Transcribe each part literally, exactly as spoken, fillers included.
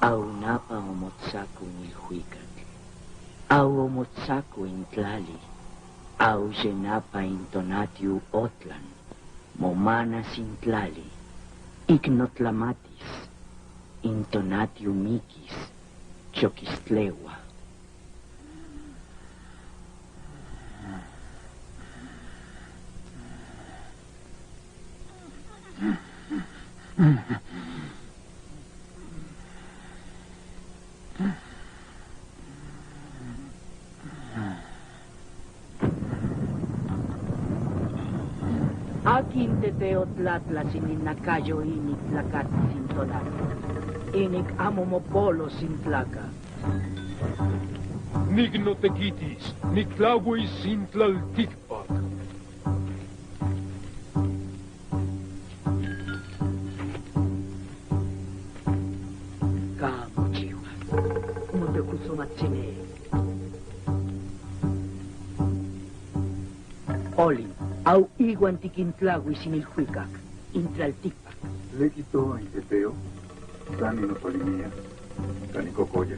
Au napa o motsaku in ilhuikac. Au o motsaku in tlali. Au ye napa in tonatiu otlan. Mo mana sin tlali. Ik notlamatis. In tonatiu mikis. Chokis tlewa. Aki in teteo tlatla sin in nakayo inik tlakati sin tonati. Inik amo mo polo sin tlaka. Nik no tekitis, nik tlauis sin tlaltikpak. Ka mochiwa, mo te kuso matsine. Olin, au iwan tikin tlauis sin ilhuikak, in tlaltikpak. Leki toa in teteo, tani no tolimia, tani kokoya.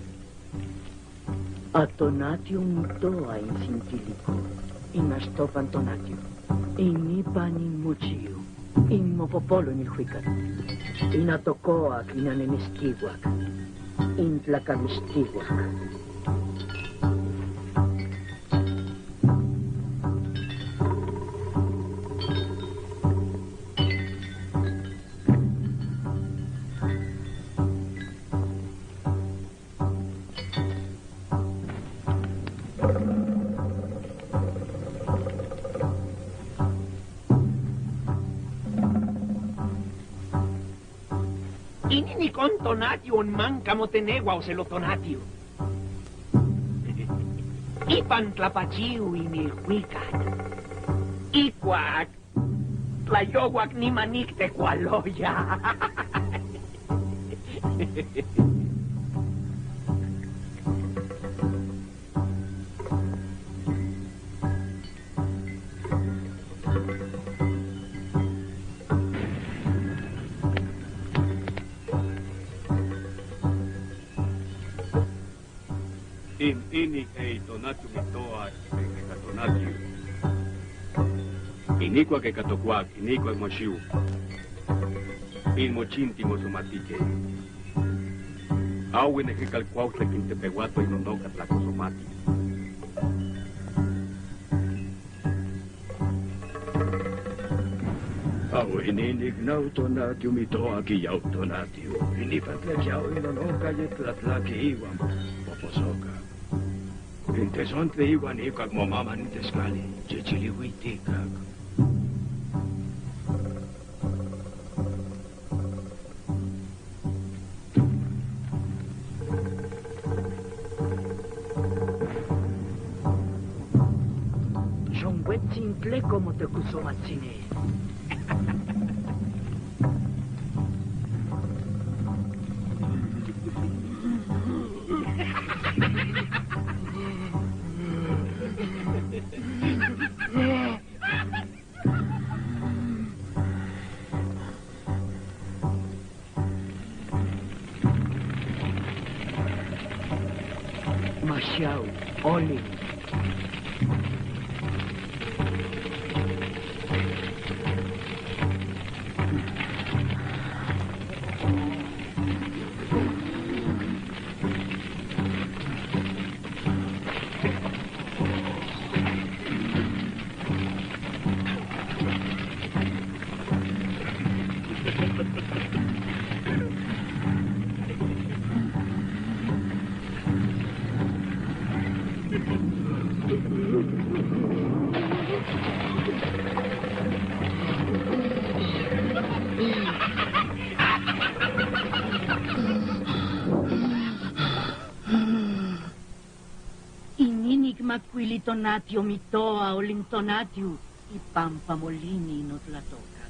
A tonatiu mi toa in sintiliko, in astopan tonatiu, in ipan in mochiu, in mo popolo in ilhuikat, in atokoak in anemiskiwak, in tlakamistiwak. Ini ni kon tonatiu on mangka mo tenewa o selo tonatiu. Ipan tlapachiu ini huikat. Ikuak. Tlayowak ni manik te kualoya. In inik ei tonatiu mi toa, ei keka tonatiu. Inikuak keka tokuak, inikuak mochiu. In mochin ti mosomatike. Au ine kekal kuau tlekin tepewato in nonoka tlakosomati. Au ini inik nau tonatiu mi toa ki yau tonatiu. Ini patla yau in nonoka ye tlatla ki iwan poposoka. Inte sonte iwan ikak mo mama ninte skali, jejili witikak. Jongwe tsintle komo te kuso matsine. Masiau, Olin. Ininik makuili tonatiu mi toa, Olin tonatiu, ipampa molini no tlatoka.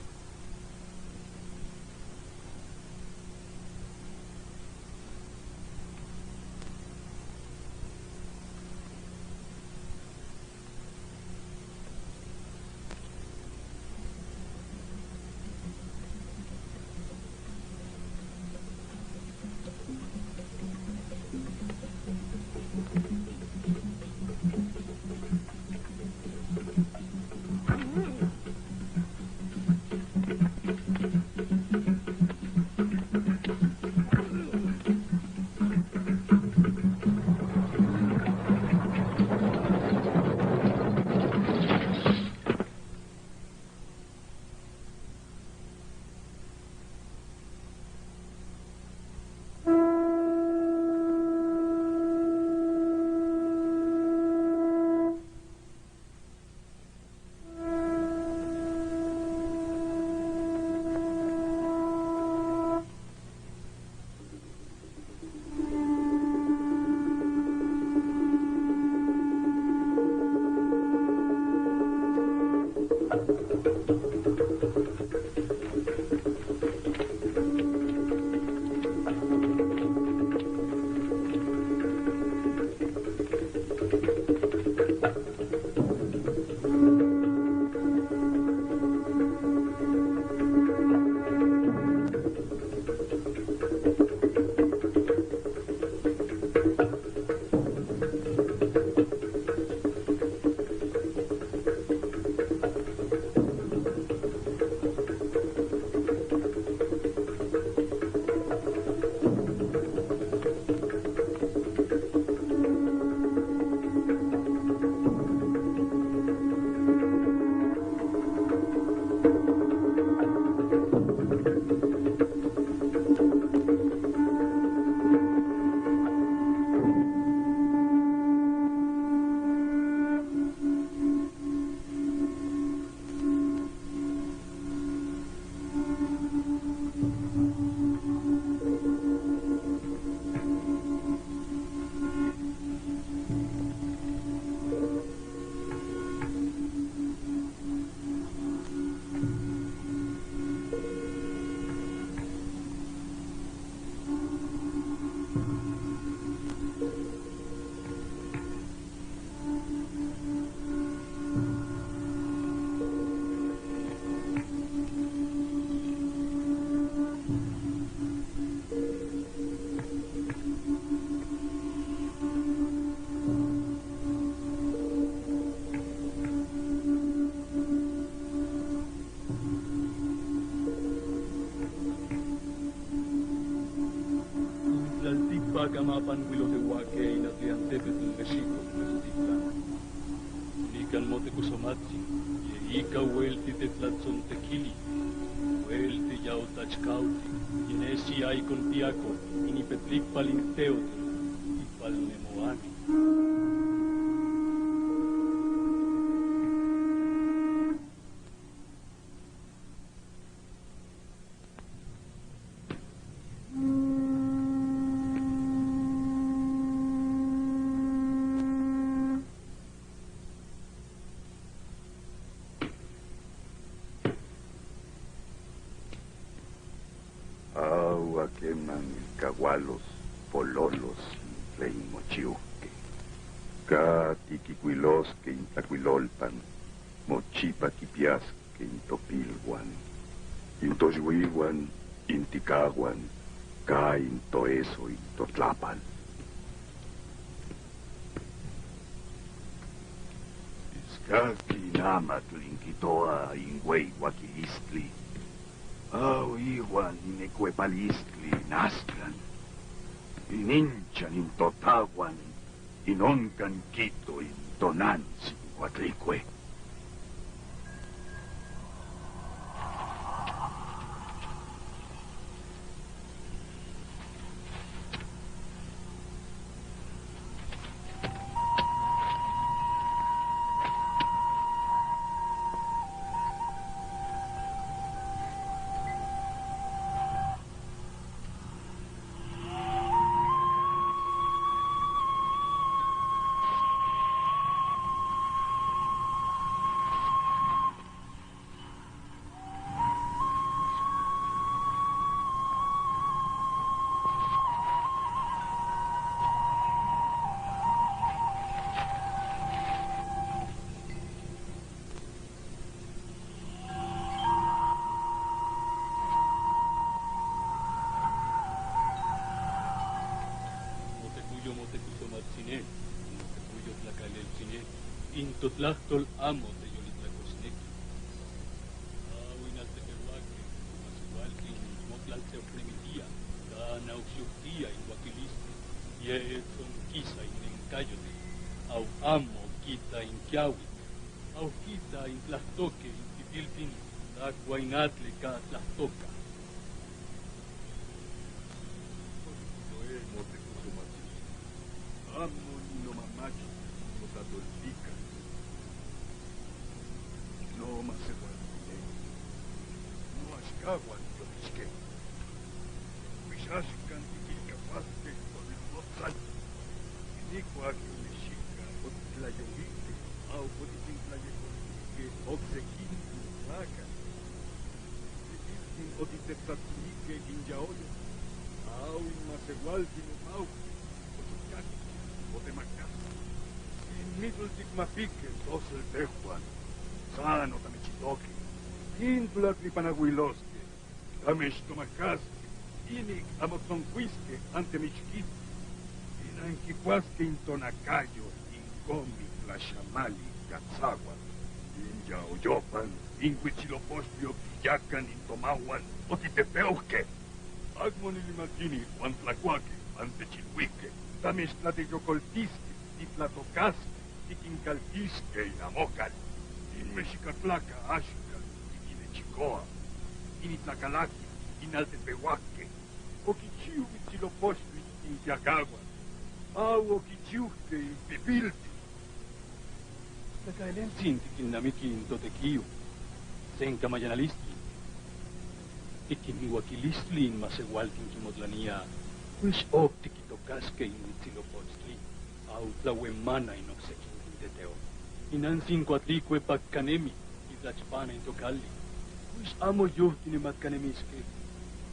Tlaltikpak, amapan wilotehuakein atl ian tepetl mexikotl, tlaltikpak. Nikan motekusomatsin, ye ika uelti tetlatsontekili, uelti yautachkautli, ye nesi ai kontiako, inipetlikpal inteotl, ikpal nemoani. Au akeman kahualos, pololos, tlein mochiuhke. Ka tikikuiloske intlakuilolpan, mochipa kipias ke intopilhuan, intoyuihuan, intikahuan, ka intoeso intotlapal. Iskak in amatl inkitoa ingueihuakilistli. Au ihuan inekuepalistli nastlan. Ininchan intotahuan inonkan kito intonansin uatlikue. Motekuyo, motekusomatsine, motekuyo tlakaleltsine, intotlajtol amo teyolitlakosneki. Au inaltepehuake, maseualki, motlaltse oprimitia, ka nauksiuhtia inhuakilistli, ye tsonkisa innenkayotik, au amo kita inkiauit. Aukita intlajtoke intitiltin, tlakuainatl ka tlajtoka. Noé, motekusomatsin. Amo ninomamachis, notatoltikas. No maseualtine. No axkahuan yolichke. Kuixaxka tikilkapaske, kuakuilolotl. Inikua ke onexika, otitlayouike, au otitintlayekoltike, oksekin. Oti tetlatsinike ginjaoyo. Au in masewalti ne mau. Otikaki, otemakasi. In mitltik mapike tosel tehuan. San otamechitoke. In tlakli panahuiloske. Tamechi tomakaske. Inik amo tonkuiske ante michkit. Inankikuaske in tonakayo. Komi tlashamali katsawa. Injaoyopan, in huitzilopochtli okiyakan in tomahuan, otitepeuke. Akmo nilimakini, wan tlakuake, wan techiluike, tamechtlateyokoltiske, titlatokaske, tikinkaltiske in amokal. In mexikatlaka axka, tikinechikoa, in itlakalaki, in altepeuake. Okichiu huitzilopochtli, tikinkiakaua. Au okichiuhke in pipilti. Tlakaelentsin tikinnamiki in totekiu. Sen ka mayanalistli. Tikinwakilistli in masewaltin kimotlania. Kuix ok tikitokaske in huitzilopochtli. Au tlauemana in oksekin tin teteo. In antsin kuatlikue pakkanemi. Titlachpana in tokalli. Kuix amo yuhki ne makkanemiske.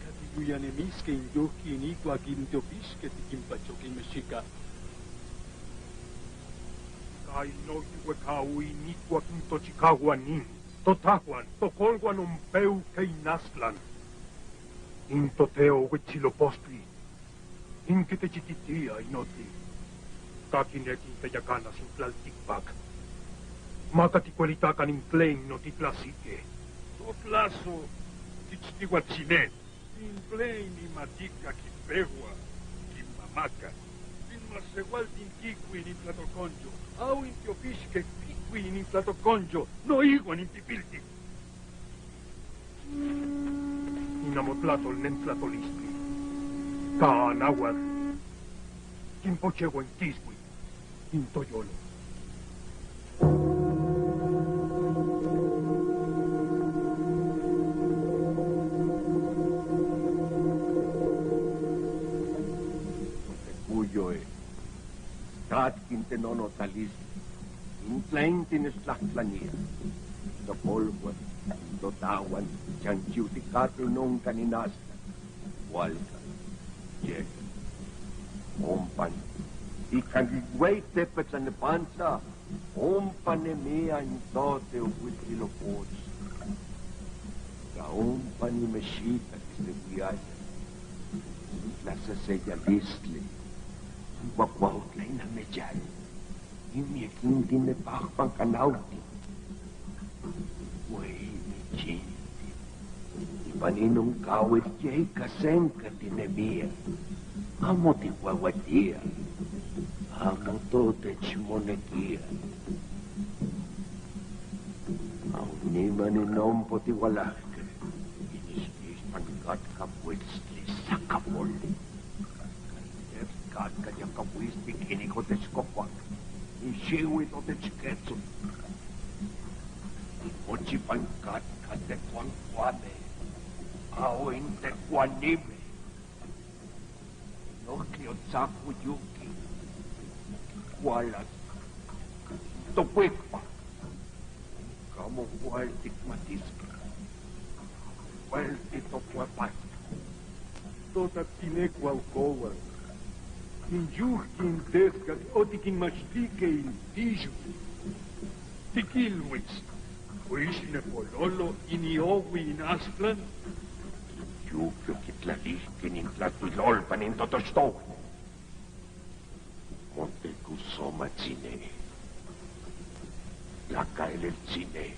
Ka tiyuyanemiske in yuhki inikua kin tiopiske tikimpachoke in mexika. Ka inoiwi wekau inikua kin tochikahua nin, totahuan, tokolhuan ompeu ke in astlan. In toteo huitzilopochtli. Inki techititia in oti. Ka kinek in teyakanas in tlaltikpak. Maka tikuelitakan in tlein in oti tlasike. Totlaso tichtihuatsine. In tlein in matika kipehua, kimamaka. In masewaltin kikui in tlatokonyo. Au in tiopiske kikui in tlatokonyo. Noihuan in pipilti. In amo tlatol nentlatolistli. Ka nauan. Kin pochehua in kiswi. In toyolo. Tekuyoe. Kat kin tenono talis, in tlain tin stlahtlania, in tokolhuan, in totahuan, chanchiu tikat nunka in astlan, kualkan, yek, ompan, ikan iguei tepetlan ne pansa, ompan ne mia in tote o huitzilopochtli. Ka ompan in mexika kis ne kuiaya, in tlaseseyalistli. Kuakuautla in ameyal. Imiekin tin ne pahpan kanauti. Wei michinti. Ipan inun kawir yei kasenka tin ne mia. Amo tikuahuatia. Amo totechmonekia. Aunima ninon potiwalahke. Iniskis pan kat kapuetstli sakapol. Kan kat kayakapuistik ini kotechkokuak. Isiwi totechketsut. Mochipan kat katekuankuame. Aoin tekuanime. Nohki otsaku yuki. Kualas. Tokuikpa. Kamo kualtik matiske. Kualtik tokuapas. Totatinekua ukoua. Kin yuhki in teskak otikinmachtlike in tiyuki. Tikilwis. Kuix ne pololo ini owi in astlan. Kin yuhki okitlalihki in tlatilolpan in totochtowe. Moteku soma tsine. Tlakaelel tsine.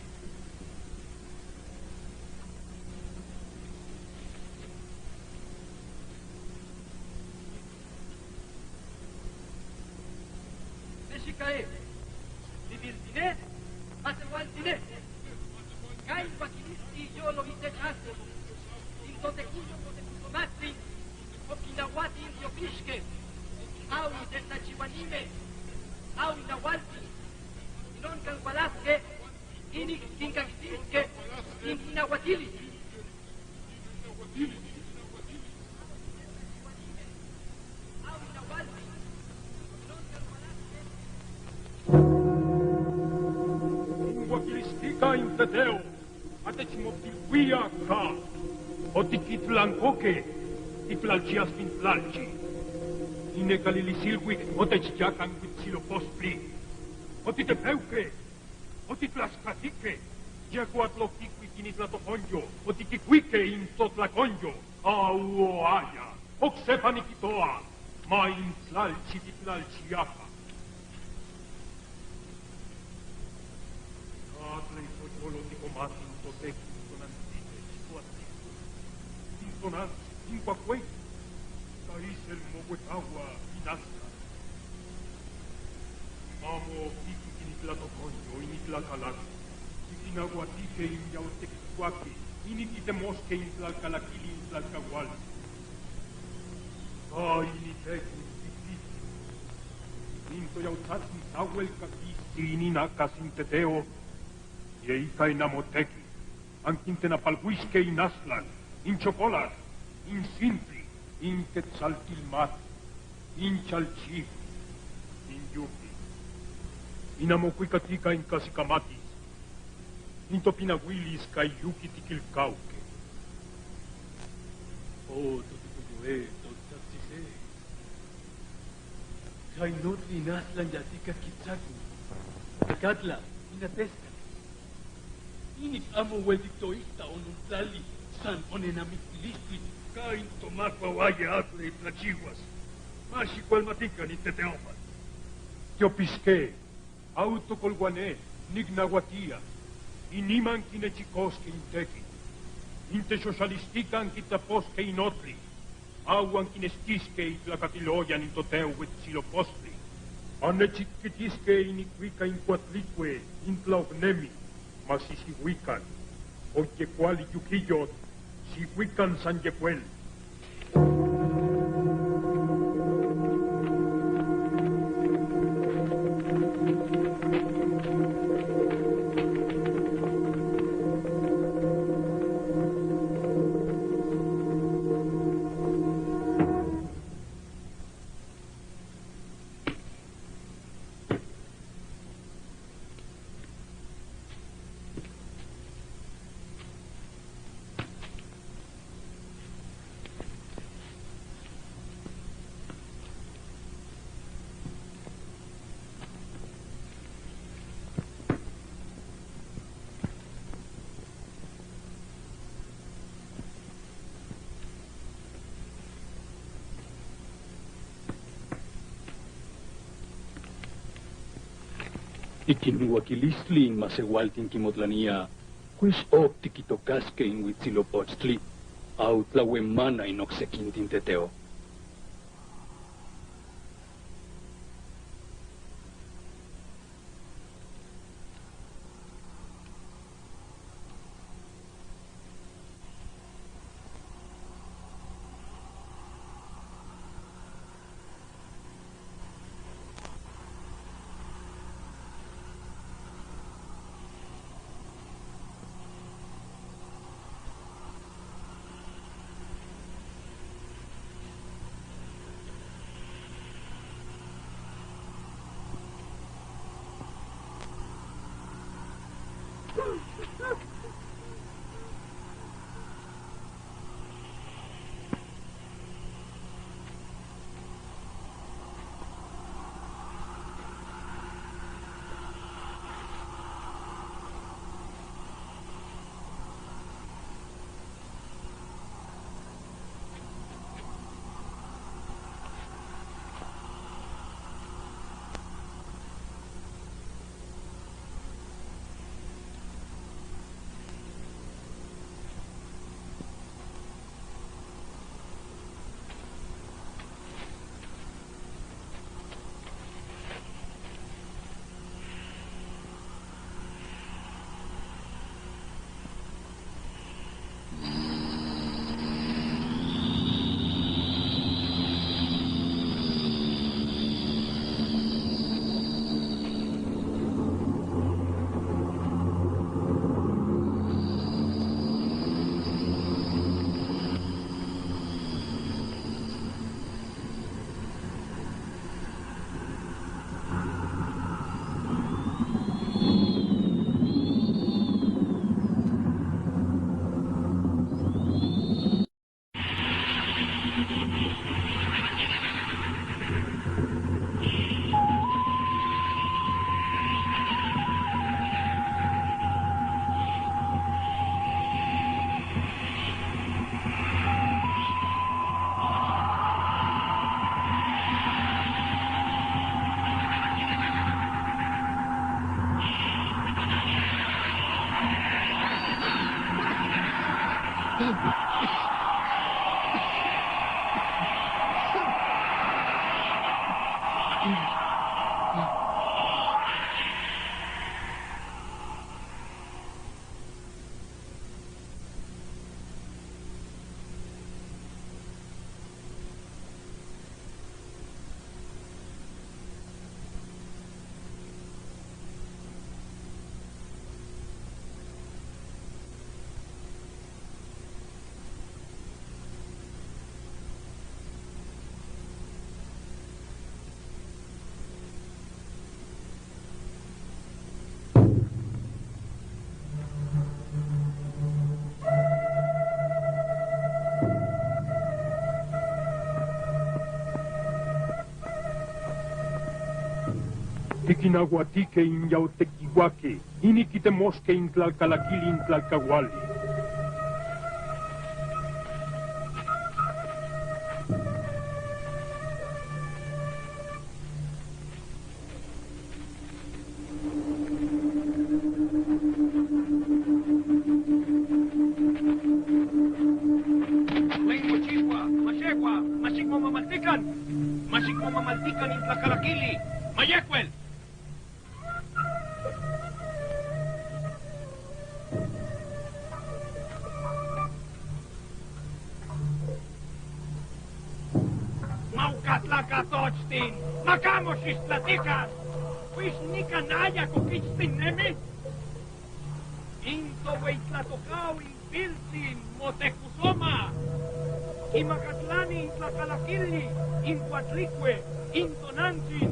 Mexikae, bibil tsine, masewal tsine. Kain wakilisti yolo itech astlan. In totekuyo, moteku soma tsine. Okinawati in tiopiske, au in tetlachiwanime, au in nawalti, inon kan kualaske, inik kin kakitiske, in inawatili. In wakilistika in teteo, atechmotilwia ka. Otikitlankoke, tiklaltsi askin tlaltsi. Ine kalilisilwik, otechiakan witsilopostli. Otitepeuke, otitlaskatike, yekuatlokikwik initlatokondyo, otikikuike intotla kondyo. Auoaya, oksepa nikitoa, ma intlaltsi tiklaltsi apa. Katle ikoyolo tikomatin toteki tonantike tikoatiko. Intonansi, inkuakuei. Kaisel mokuekawa inasla. Mamo kiku initlatokondyo initlakalaki. Ikinaguatike inyaotekikuake. Inikitemoske intlakalakili intlakawali. Ka initeki intititi. Into yautati sawel kakisi inina kasinteteo. Ye ika inamoteki. Ankintenapalwiske inaslan, inchokolas, insintli, inketsaltilmat, inchalchi, inyuki. Inamokuikatika inkasikamatis. Intopinawilis ka iyuki tikilkauke. O, totikoyoe, totatsise. Kainotli inaslan yatika kitsaki. Akatla, inateska. Inik amo weldiktoista onuntlali, san onenamikilistwi, kaintomakwa waye atle plachiwas. Mashikualmatika niteteopat. Tiopiske. Autokolwane, niknawatia, iniman kinechikoske inteki, intesocialistikan kitaposke inotli, awan kinestiske itlakatiloyan intoteu witsilopostli, anechikitiske inikuika inkuatlikue, intlaoknemi, masisiwikan, oyekuali yukiyot, siwikan san yekuel. Ikinuakilistli masewaltin kimotlania, kuis op tikitokaske inwitsilopostli, au tlawemana inoksekintin teteo. Tikinahuatike in yaotekihuake, ini kite moske in tlalkalakili in tlalkauale. Wengua chikua, mashekua, mashik mo mamaltikan, mashik mo mamaltikan in tlalkalakili, mayekuel. Mau ka tlakatochtin, makamo xixtlatikan. Kuix nikan aya kukichtin nemi. In toweitlatokau in piltzin Motekusoma. Kimakatlani in tlalkalakili, in kuatlikue, in tonantsin,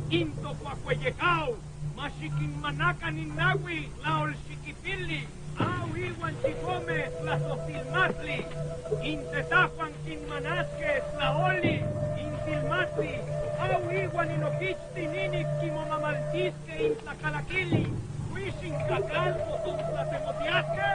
in tokuakueyekau. Ma xikinmanakan in nawi tlaolxikipili. Au iwan chikome tlasotilmatli. In tetahuan kinmanaske tlaoli in tilmatli. Au iwan in okichtin inik kimomamaltiske in tlakalakili. Kuix in kakal koton tlatemotiaske.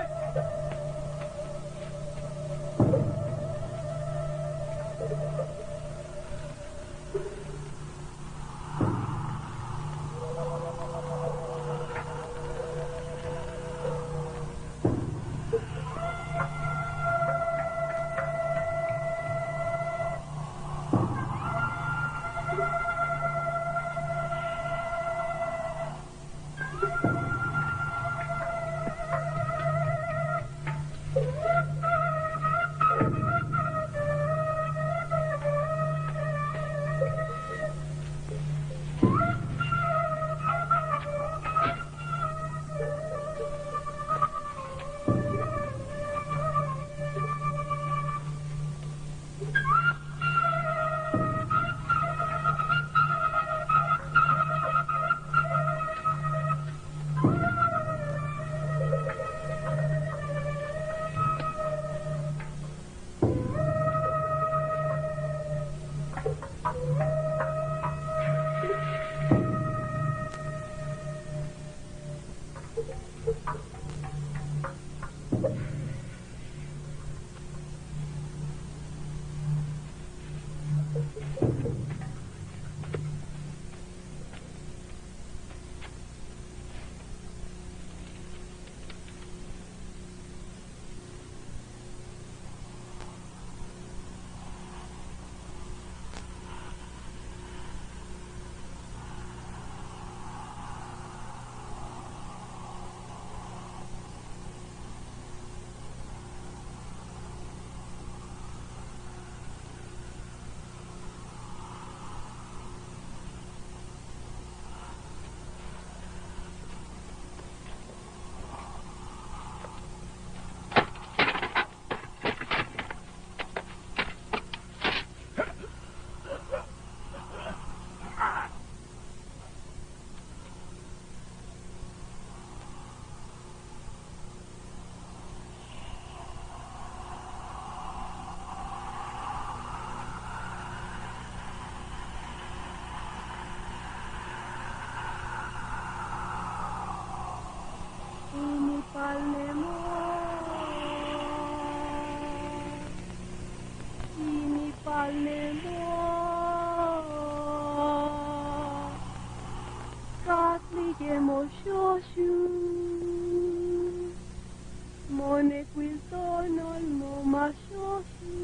Kuilto nol mo mashoshi.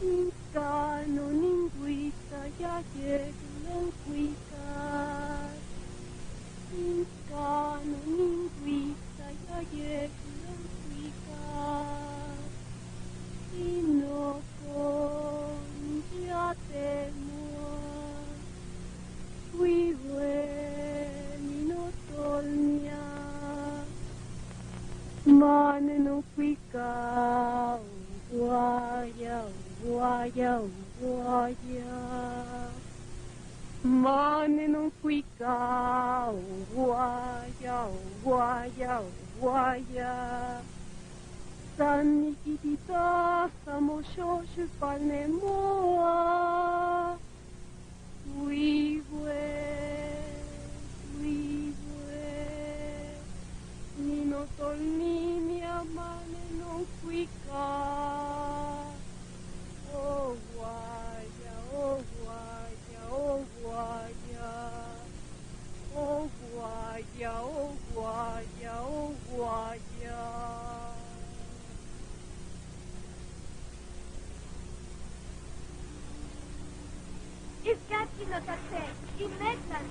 Inka no ninguika ya ke kulon kuika. Inka no ninguika ya ke kulon kuika. Ino ko njiate mo. Kuiwe ni no tolnia. Mane no kuika, uguaya, uguaya, uguaya. Mane no kuika, uguaya, uguaya, uguaya. Sani kitita, samo shoshu palne moa. Kuiwe, kuiwe, ni no tolni ni amane no kuika. O guaya, o guaya, o guaya. O guaya, o guaya, o guaya. Iskati no tate, imetlan.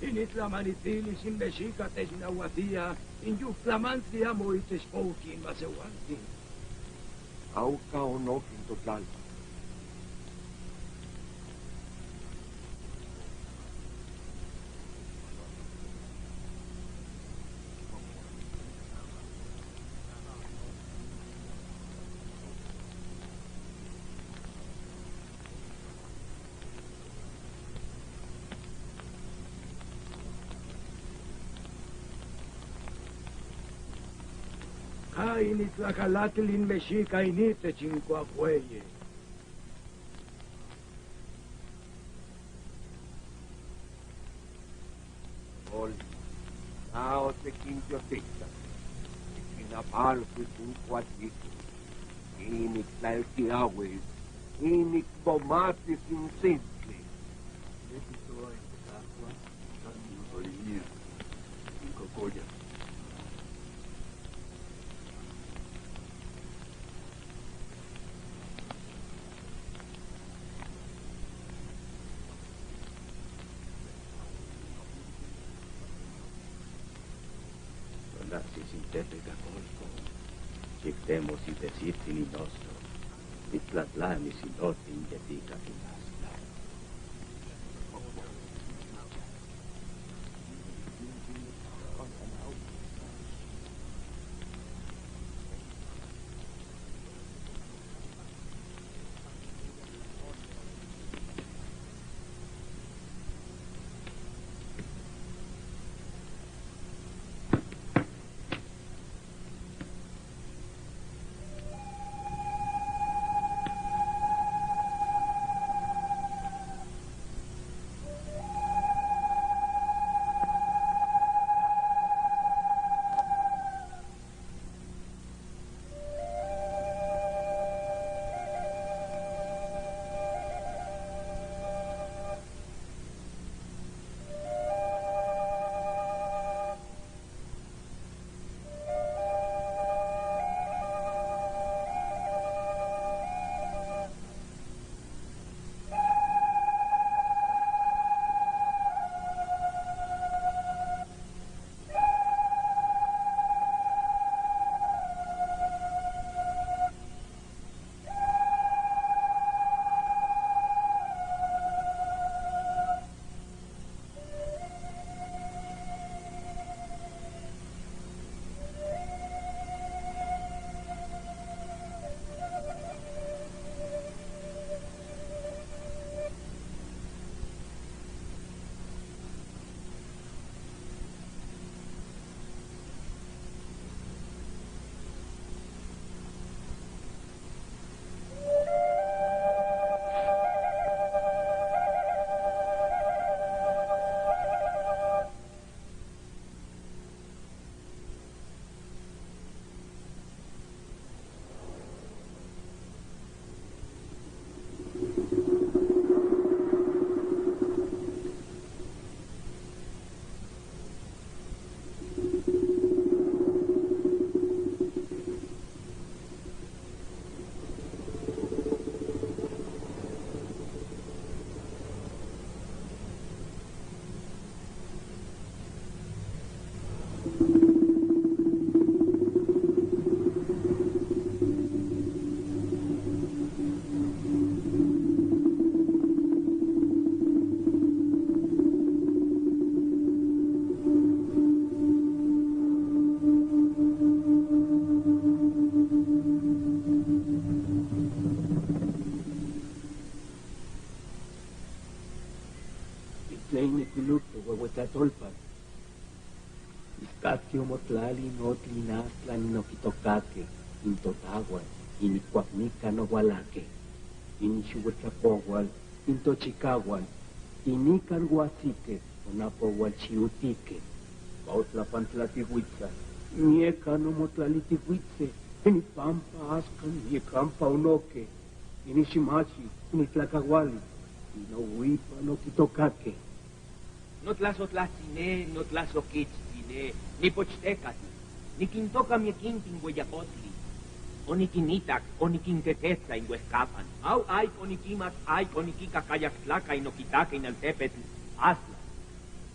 Ini tlamanitili sin mexika te sin aguatia, in yuk tlamanti amo i te spoki in masewanti. Auka ono kinto tlal. Ka ini tlakalatil in mexika ini te chinkuakueye. Ol, nao te kintio teta, te kinapal kui kun kuatito, ini tlal ki awe, ini bomati sin sintli. Tona si sintete kakolko, chiktemo si tesiti ni nosto, itlatla ni sinote ingetika kinasla. Iskatio motlali notli nastla ni nokitokake, into tagual, ini kuaknika nogualake, ini shuguetlapogwal, into chikagual, ini kanguasike, onapogwal chiutike. Bautla pantla tiguitsa, nieka no motlali tiguitse, ini pampa askan, nieka ampa unoke, ini shimachi, ini tlakaguali, ino wipa nokitokake. Notlasotlatsine, notlasokitstsine, nipochtekati, nikintoka miekinti ingueyakotli, onikinitak, onikinkekehtsa inguehkapan, au aik onikimat, aik onikikak ayak tlaka inokitake inaltepetl Aslan.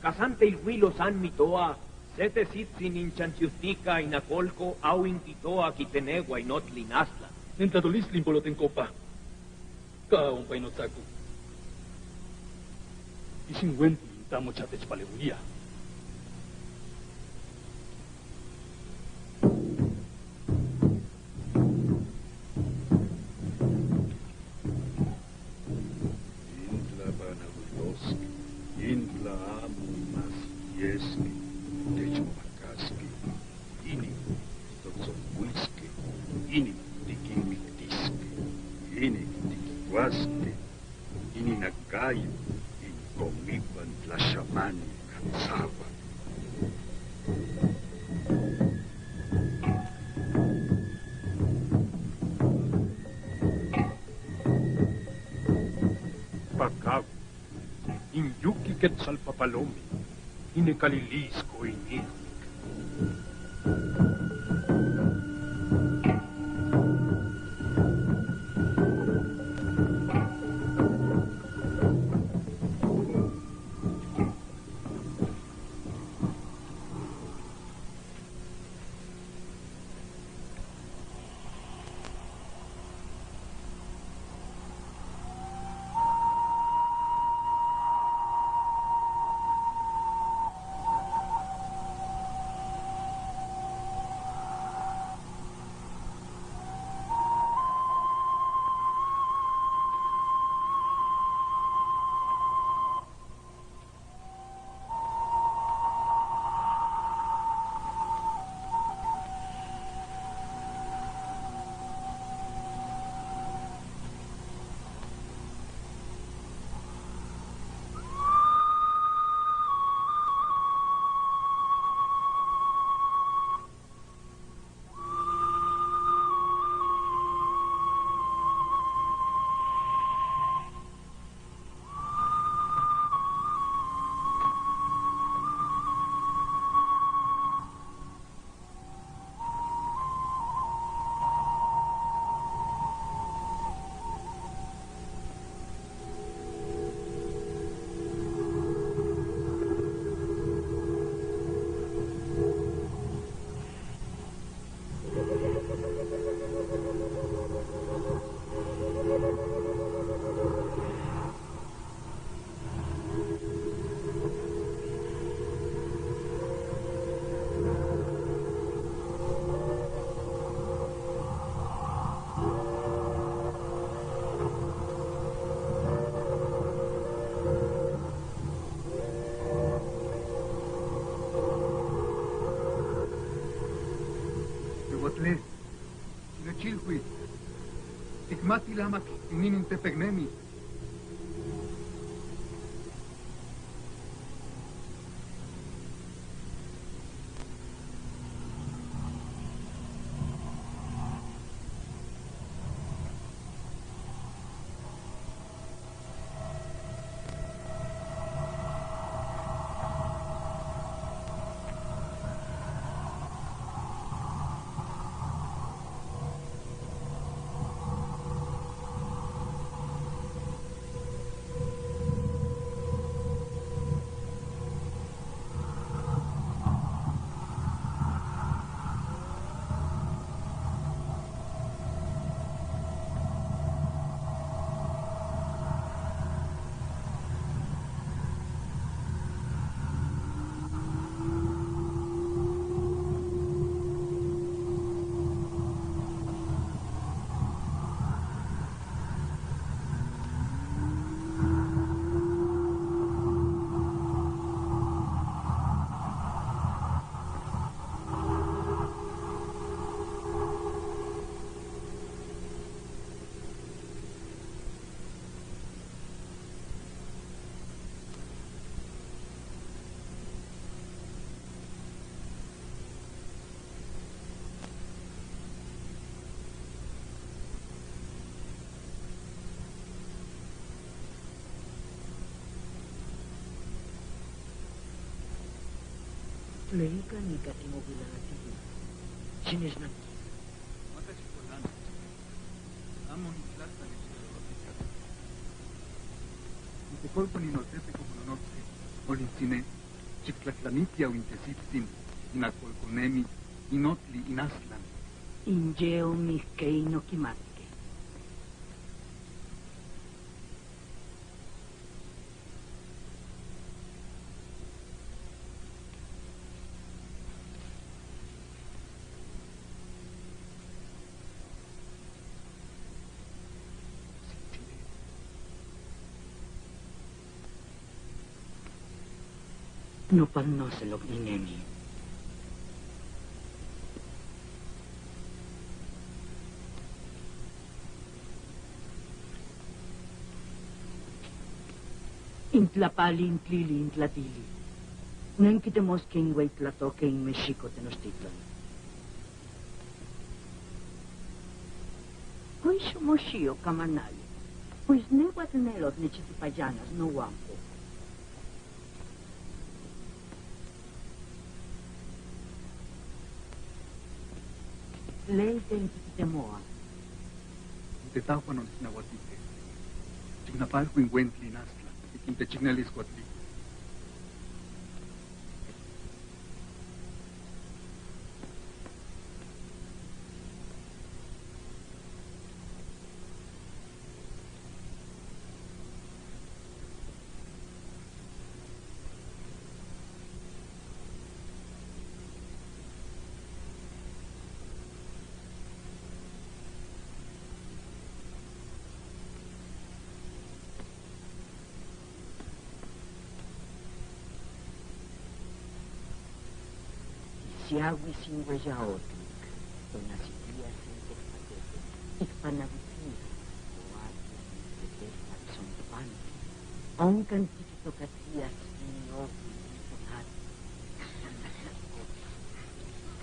Kasan teilguilosan mitoa, se tesitsin inchanchiuhtika inakolko, au intitoa kitenegua inotli Aslan. Nentlatolistli inpolotenkopa. Ka ompa inotsaku. Isin wenti intamo chatech palegulia. Intla banaguloski, intla amu mas yeski, techmakaski. Ini, totsonguiske, ini, tikimpitiske, ini, tikiwaske, ini nakayu, ini komipan tlashamani katsaba. Pakau. Inyuki Ketsalpapalome, ine kalilisko ini. Tehuatle, tinechilhui, tikmati lamak inin intepegnemi. Leka ni kati mo bila na tiki. Sinis na. Nte kolko ni notepe ko mononoke. Olin sine. Chiktlaklamiti awin te sipsin. Ina kolko nemi. Inotli inaslan. Inje o mi ke ino kimatke. No pan no se lok ni nemi. Intlapali, intlili, intlatili. Nen kite mos ke inwe itlatoke in Meshiko te nos titlan. Kuiso mosio kamanali. Kuis ne guatenelot ne chitipayanas no wampo. Lei te ntikite moa. Nte tafa non sina watite. Chiknapal kuin wentli nasla. Ikin te chiknalis watli. Siawi singue ja otik, tona sitia sente patete, ik panagutia, oati sente pate son panti, onkan tiki tokatia sinio kuitonati.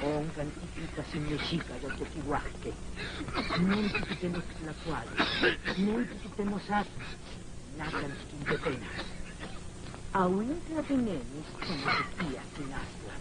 Onkan tiki kasi Meshika do toki wahke, nen tiki teno kilakuali, nen tiki teno sati. Nakan skin tepenas. Awin tla tenenis tena tekia sinasla.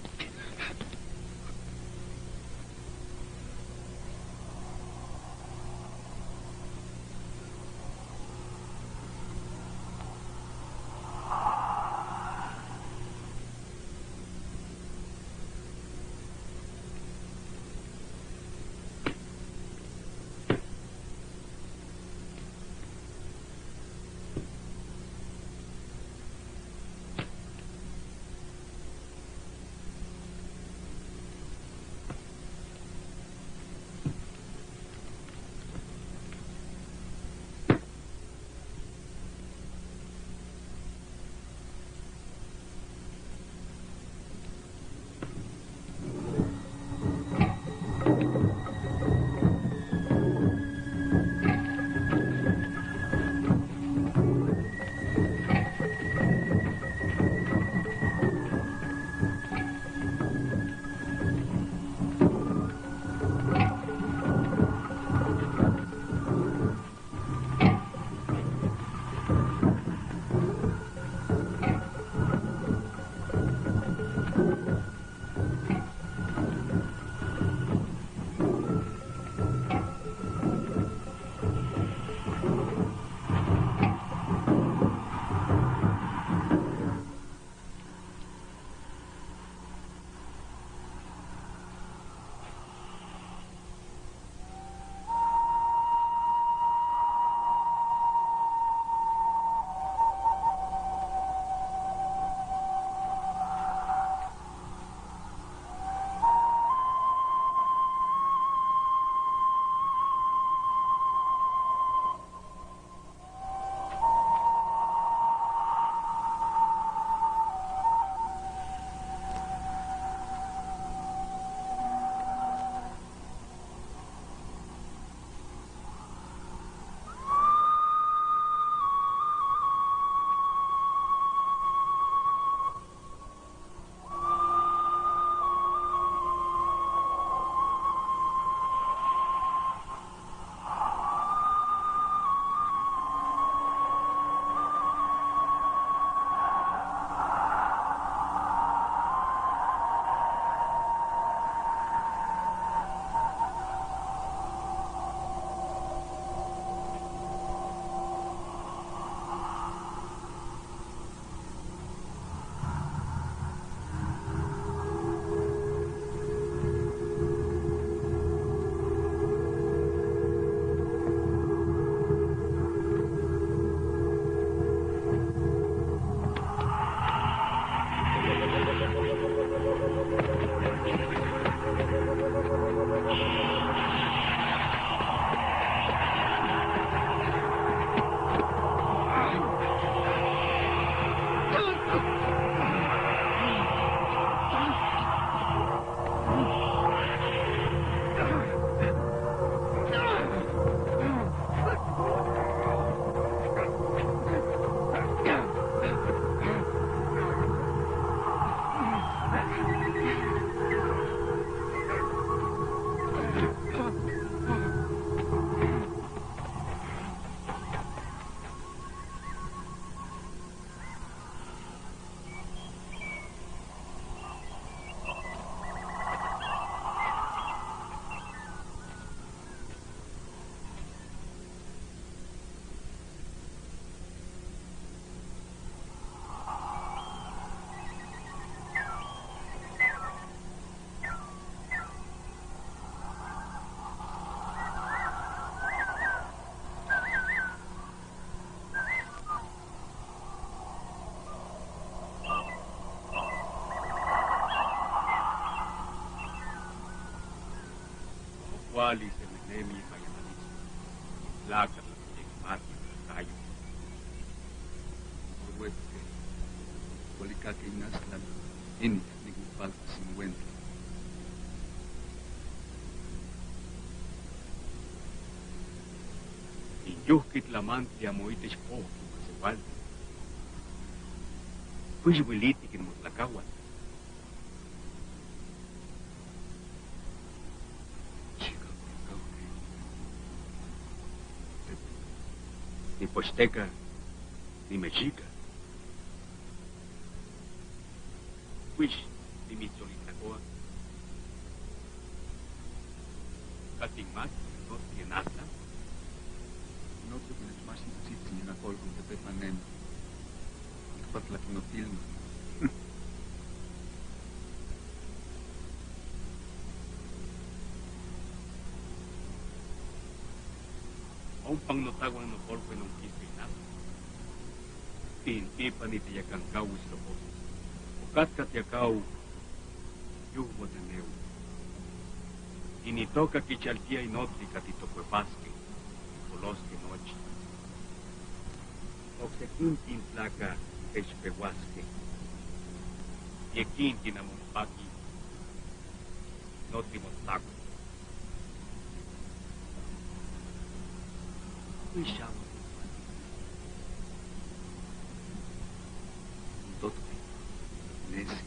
Wali se menemi mayanaliso. Laka la se mati kayo. Orwete. Wali kake inaslan. Ini ni gupal singuenta. Iyuhki tlamanti amoitech poki masewalti. Kuish wiliti kin motlakawal. Ni pochteka, ni mexika. Kuish, ni mitsolitakoa. Katin mak, no tiene nada. No te pones más insistir en la col con que te panen. Patla kinotilma. Ompa notagua nokolpe nonkispe nat. Tin tipa ni te yakan kawis lopos. Okatkat yakau. Yuhbo teneu. Ini toka kichaltia inotli katitokuepaske. Koloske nochi. Okse kintin tlaka techpewaske. Ye kintin amonpaki. Notli motaku. Kuishawa. Totpe. Nesi.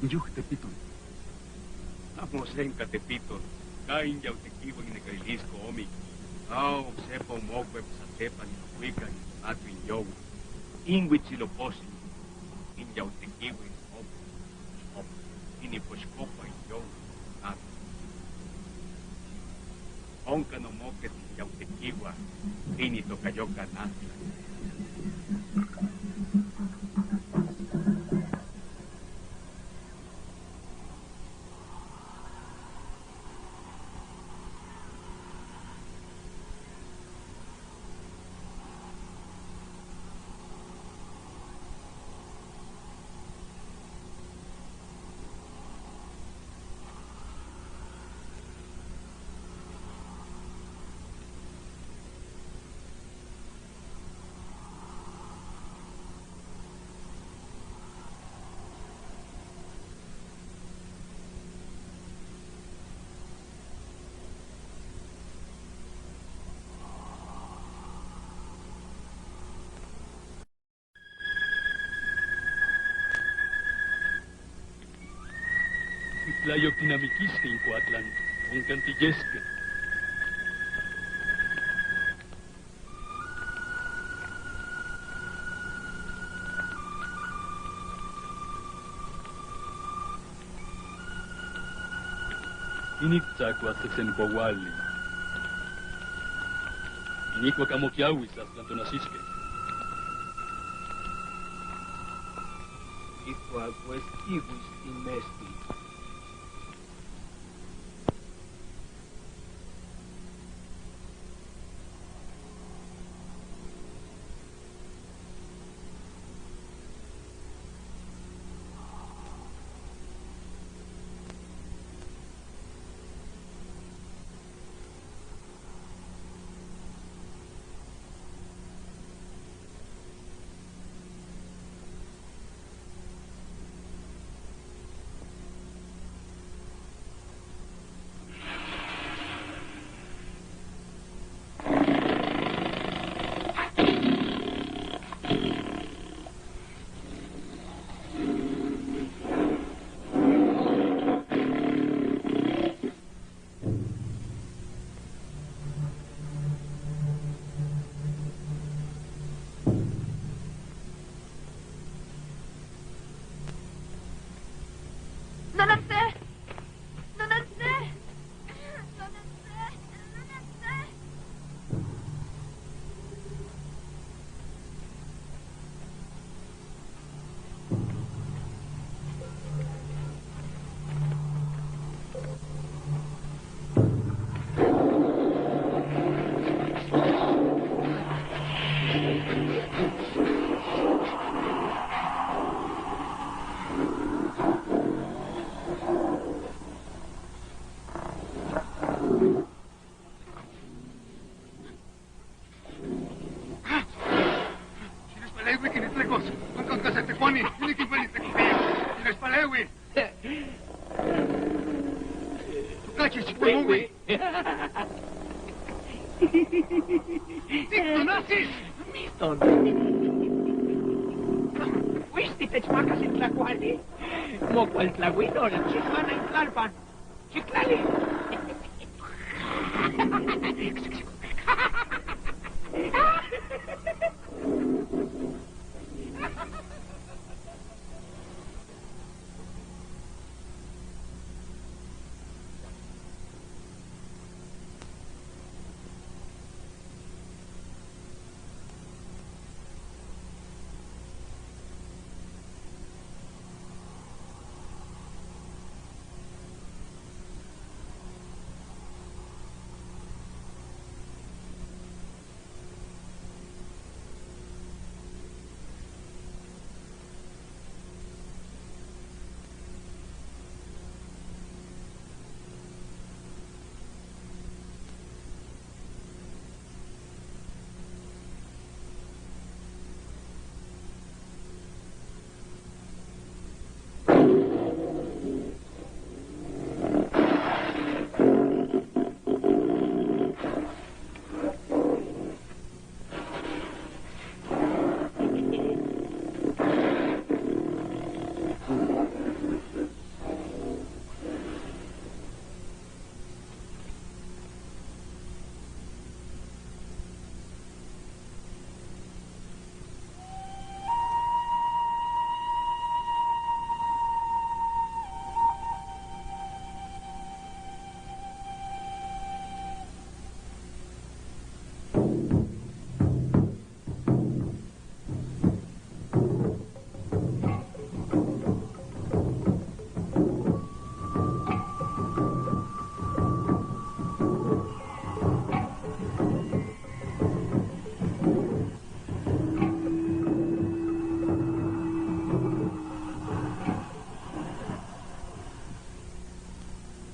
Nyuh tepiton. Amo senka tepiton. Ka inyautekiwa inekalilisku omi. Ao sepa umokwe psatepa ni kuika ni atu inyowu. Ingwitsi loposi. Inyautekiwa. Ini poshkopa yo. Onka no moke yautekiwa. Ini toka yoka nata. Itla yok tinamikistin kuatlan, onkan tiyesket. Inik tsakua sesen bowali. Inik wakamokiawi sas lantonasiske. Ikua kues iwis imesti. Espalewi. Tukachi, si oui, oui. Tiktonasis. Miston. Wisti te chmaka sin tlakuali. Mo kual tlakuilo, la chismana in tlalpan. Chiklali.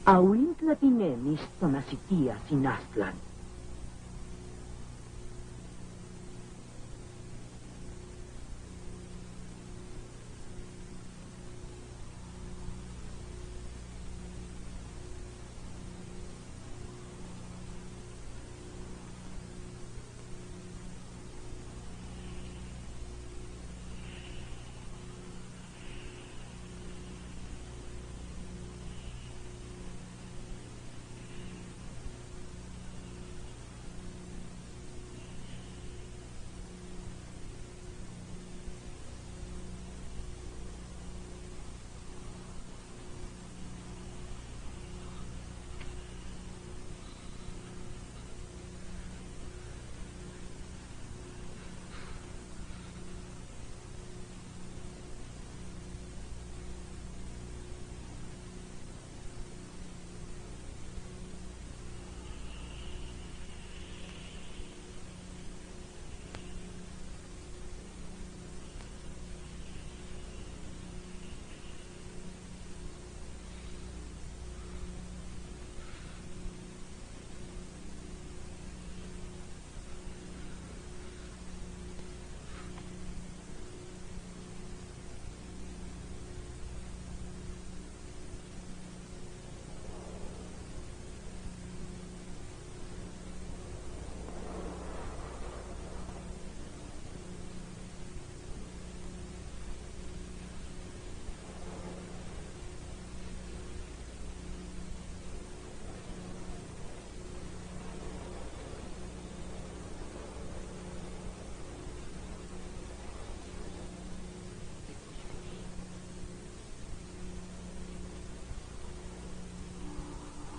Awin tlatine, Miston Asitia, sin Aztlan.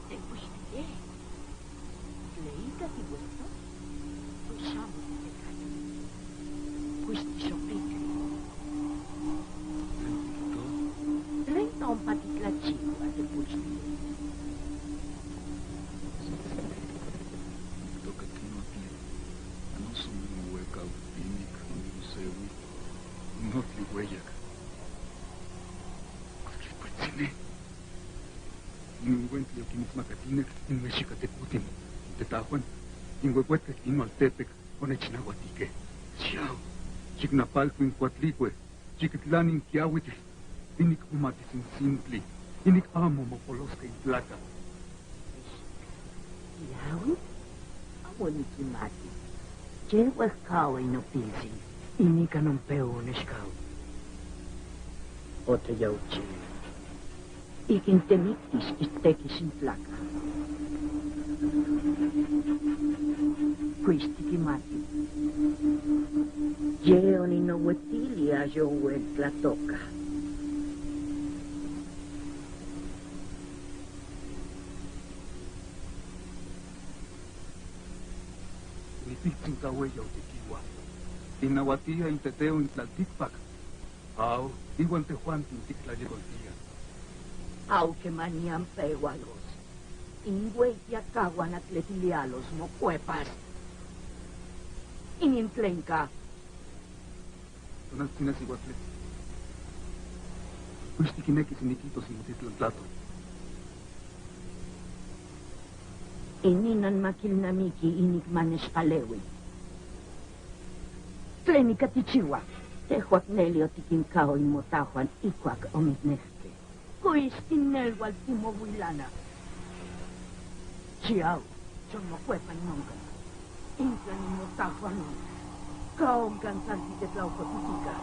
Te push pide. Leita ti vuelta. Push amo te kati. Push ti shopikri. Treinta un pati tlachiku a te push pide. Toka ti no ti. Ano sumi weka upinik ni usewi. No ti weyek. Kualkier kuetsine. Inwe nti yo kinisma katine, inwe shika te kutin. Te tahuan. Inwe kuetka kino altepek, one chinahuatike. Chiao. Chiknapal kuin kuatlikue. Chikitlán in kiawiti. Inik umati sin simpli. Inik amo mo poloska in plaka. Yawi, amo niki mati. Jewe kao ino pisin. Inik anon peu neskao. Ote yauchi. Ikin temiktis, itekis in plaka. Kuistiki mati. Ye oni no wetili a yo wel tlatoka. Ni pitsin kawe yo tekiwa. Inawatia in teteo in tlaltikpak. Au, iwan te Juan tin tik tlayekoltia. Au ke manian pewalos. Ingwe ya kawan atletilia los mokuepas. Inin tlenka. Tunas tinas igual tleti. Kuisti kineki sinikitos in titlan plato. Ininan makilnamiki inik manes palewi. Tleni katichiwa, tehuak neli otikin kao in motahuan ikuak omitnehke. Kuistin nel wal timo wilana. Chiau, chon mokuepan nonka. Intlan in motahuan non. Kao ngansan titetlauko titika.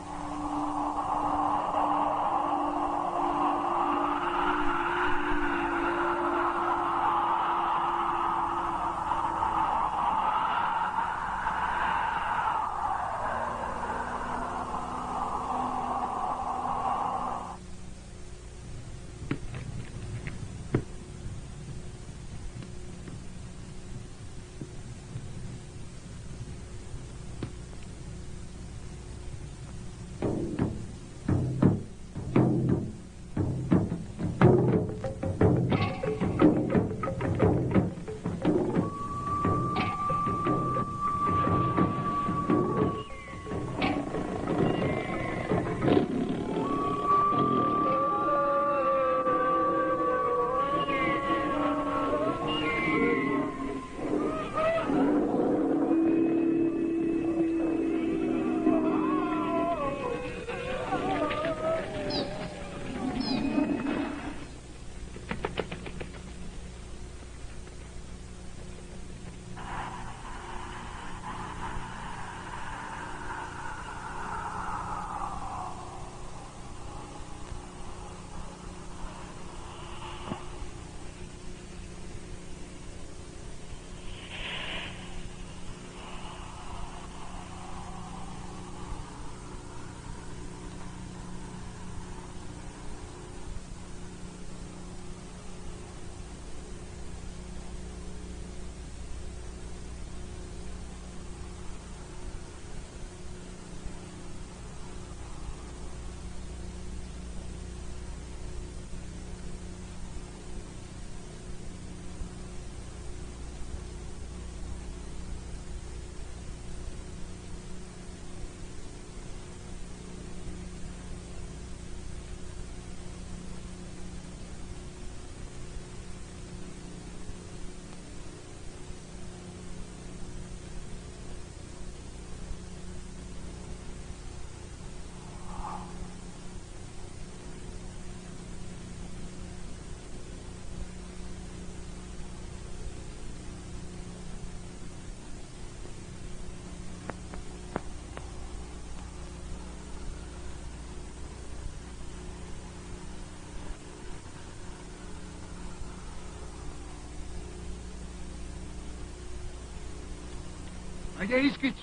Aya iskich.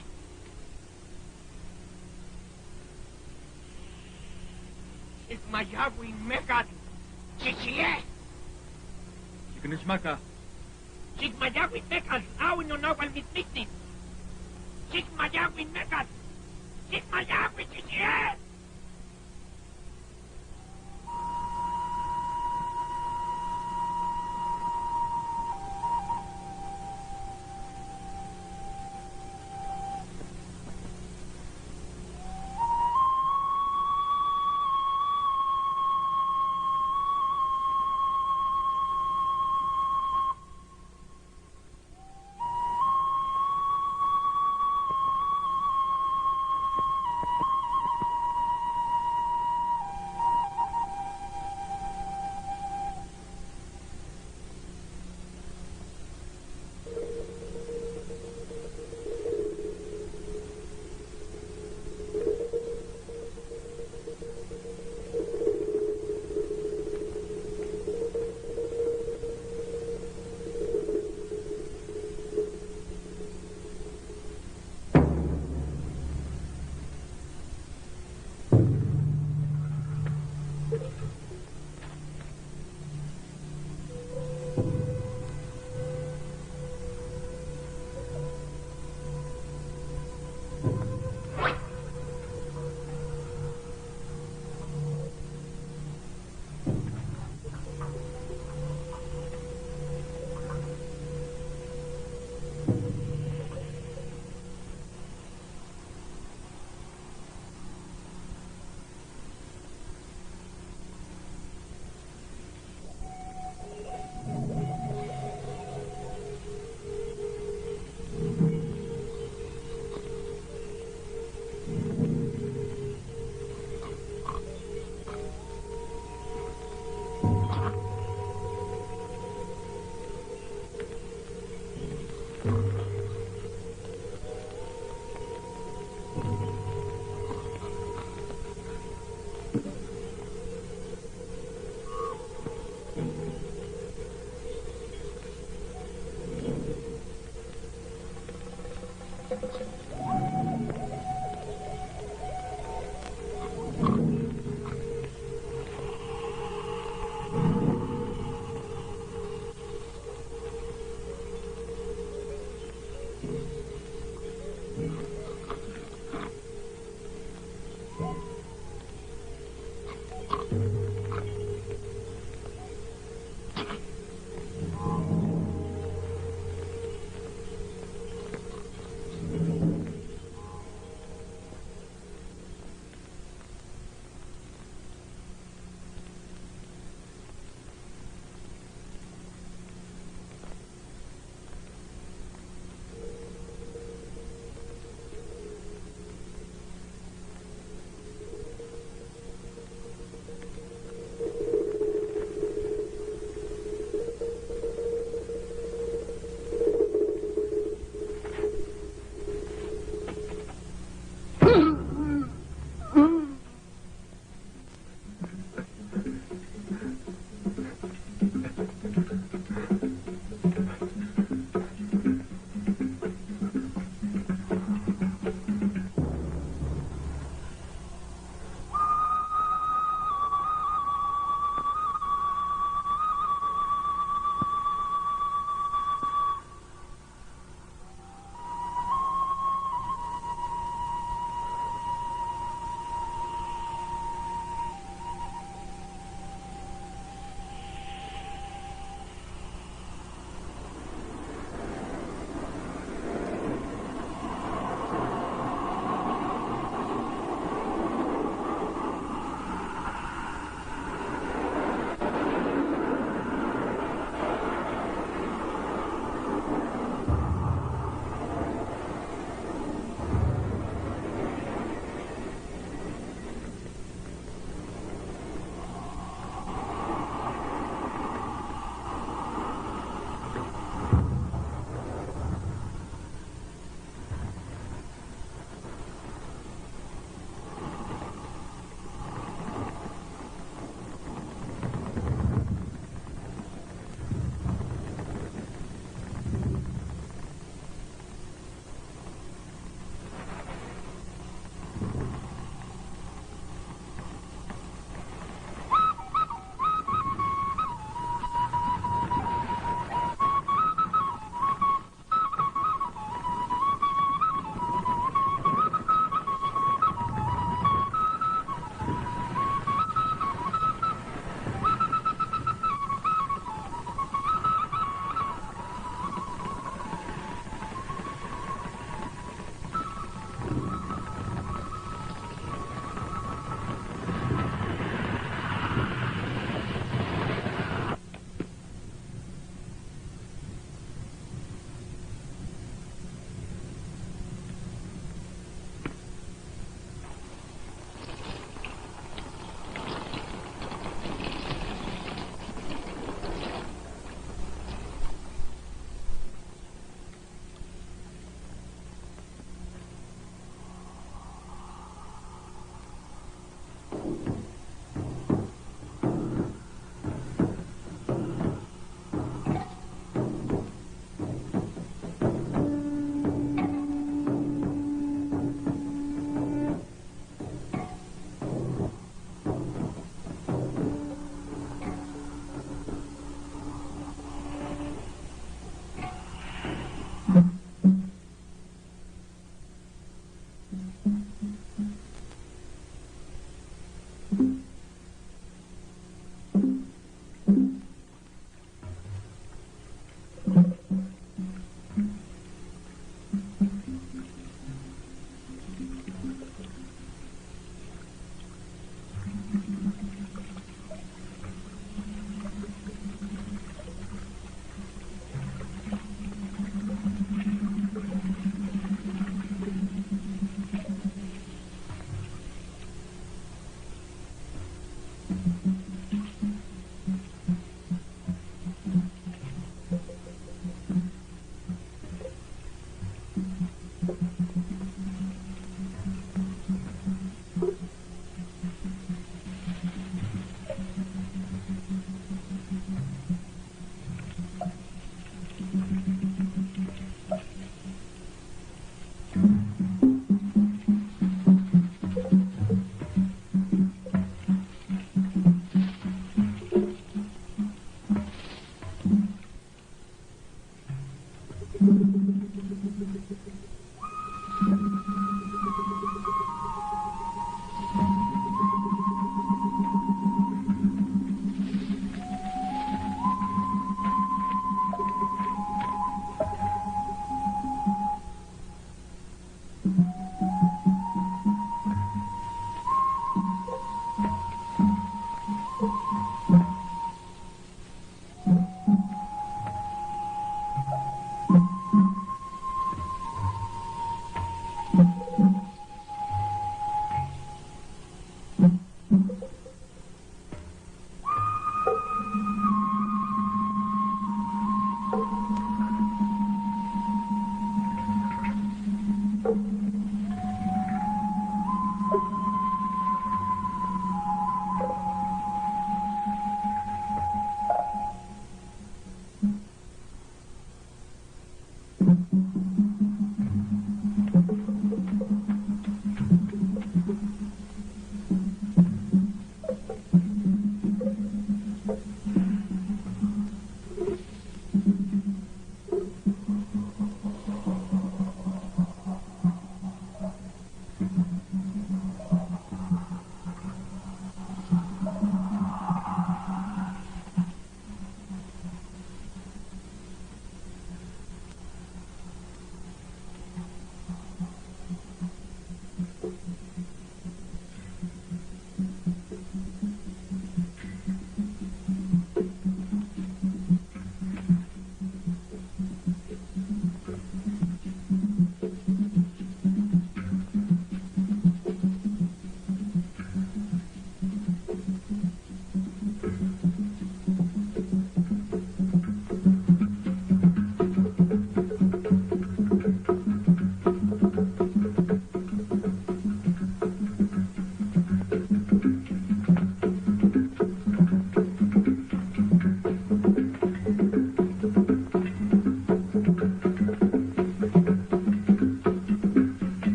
Xikmayawi mekatl, chichie. Xiknixmaka. Xikmayawi mekatl, awi nonawal mitmiktis. Xikmayawi mekatl. Xikmayawi, chichie.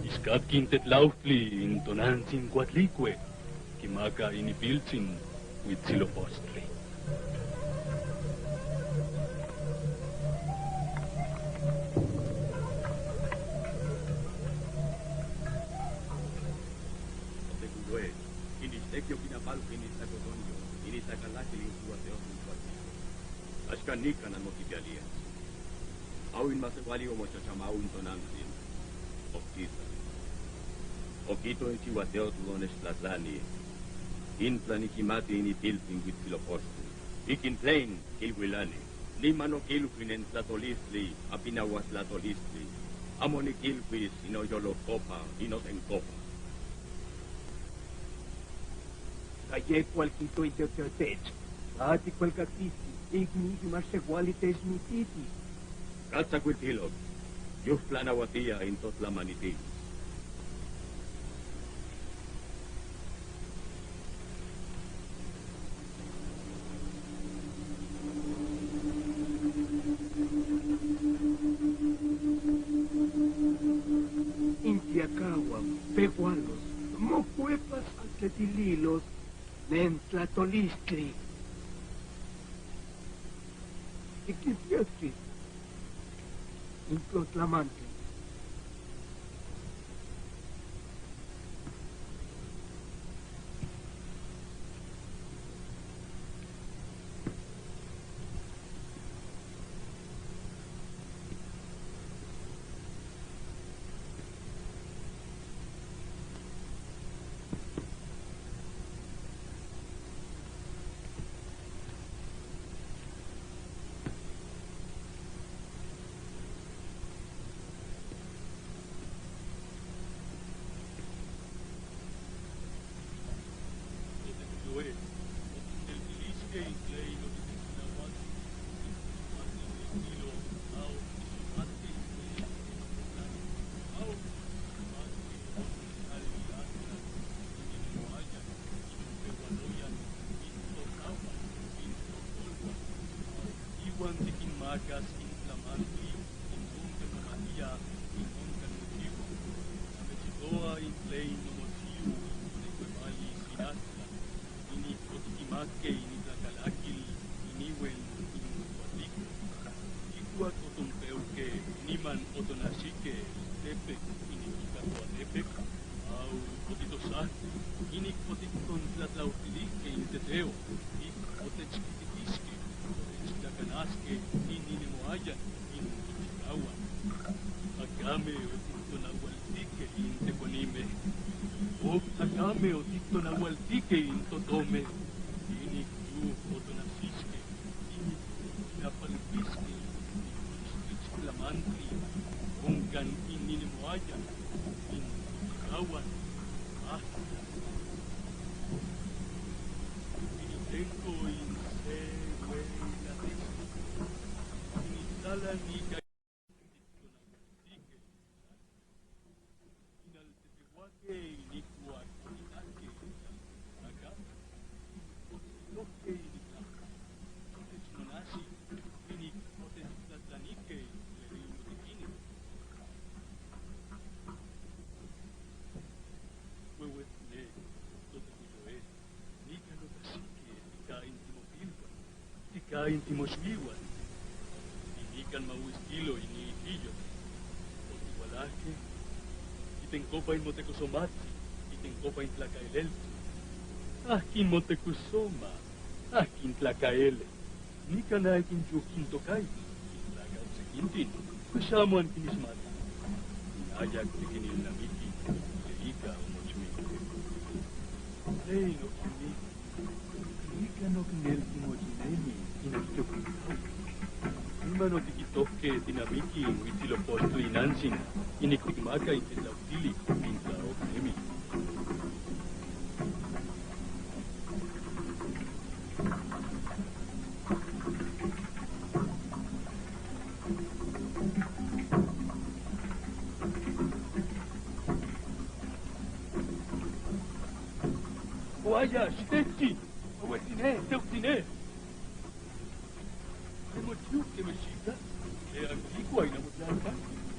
Iskatkin tetlaujtli in tonantzin kuatlikue, kimaka in ipiltzin Huitzilopochtli. Otekulue, kin ichtekio kin apaluk in itlakotonio, in itlakalakil in siuateotl in kuatlikue. Axka nikan anmotipialia. Mau in maseuali omochachamau in tonantzin. Okisa. Okiton in siuateotl onechtlatlani. Kin tlanikimati in ipiltzin Huitzilopochtli. Ikin tlen kilkuilani. Niman okilkuil in tlatolistli, apinauatlatolistli. Amo nikilkuis in oyolokopa, in otenkopa. Ka yek kual kito in teoteotech. Ka ti kual kakiti, ikni, ma xekuali techmititis. Ka tsakuiltilok, yujtla nauatia in totlamanitis. In tiakauan, pehualos, mokuepas atletililos, nen tlatolistli. Ikin fiotki, in klotlamantli. Kuanti kin makas kin tlamantli, kin onkan mamatia, kin onkan mochiwa. Amechitoa in tlein no mochiu, in tone kue mali sinatla. Inik otikimake, inik tlakalakil, iniwen, in kuatiko. Ikuak otompeuke, niman otonashike, tepek, inik ika kuatepek. Au otitosat, inik otikontlatlautiliske in teteo, ik otechkititiske, otechtlakanaske, in ninemoayan, in tochikauan. Akame otitonaualtike in tekonime. Ok akame otitonaualtike in totome. Inik yu otonasiske. Inik napalkiske. Inik tlamantli. Onkan in ninemoayan. In tochikauan. Ah. Inik tenko in se we la tesi. Inik talan ika Nika no tashike, tika in timopilwan, tika in timoshwiwan. Inikan mawiskilo ini ikiyo. Otiwalahke, itenkopa in motekosomatsi, itenkopa in tlakaeleltsi. Ah, kin motekosoma, ah, kin tlakaele. Nika na kin yu kin tokai, kin tlaka usekintin, kusamuan kin ismati. Kin ayak tikin il namiki, le ika o mochmi. Lei no kin mi. Nika no kin el kin mochmi nemi, ina kito kin kau. Ima no tiki toke, tinamiki, witsi lo postu inansin, inik tikimaka, in tetlau. Tili, pinta o nemi. Waya, shiteki, awetine, teutine. Emo tiuke meshika, e akikua ina motlaka,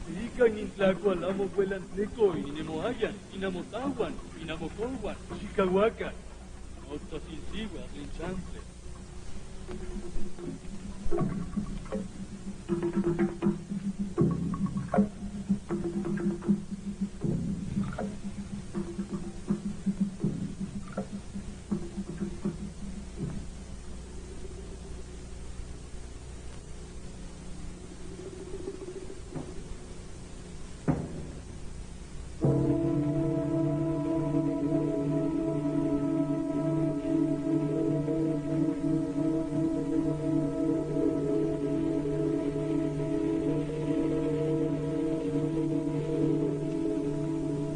e ika nin tlakua lamo kuelan tleko, ina moayan, ina motawan, ina mokolwan, shika waka, otto sinsiwa, rinchante.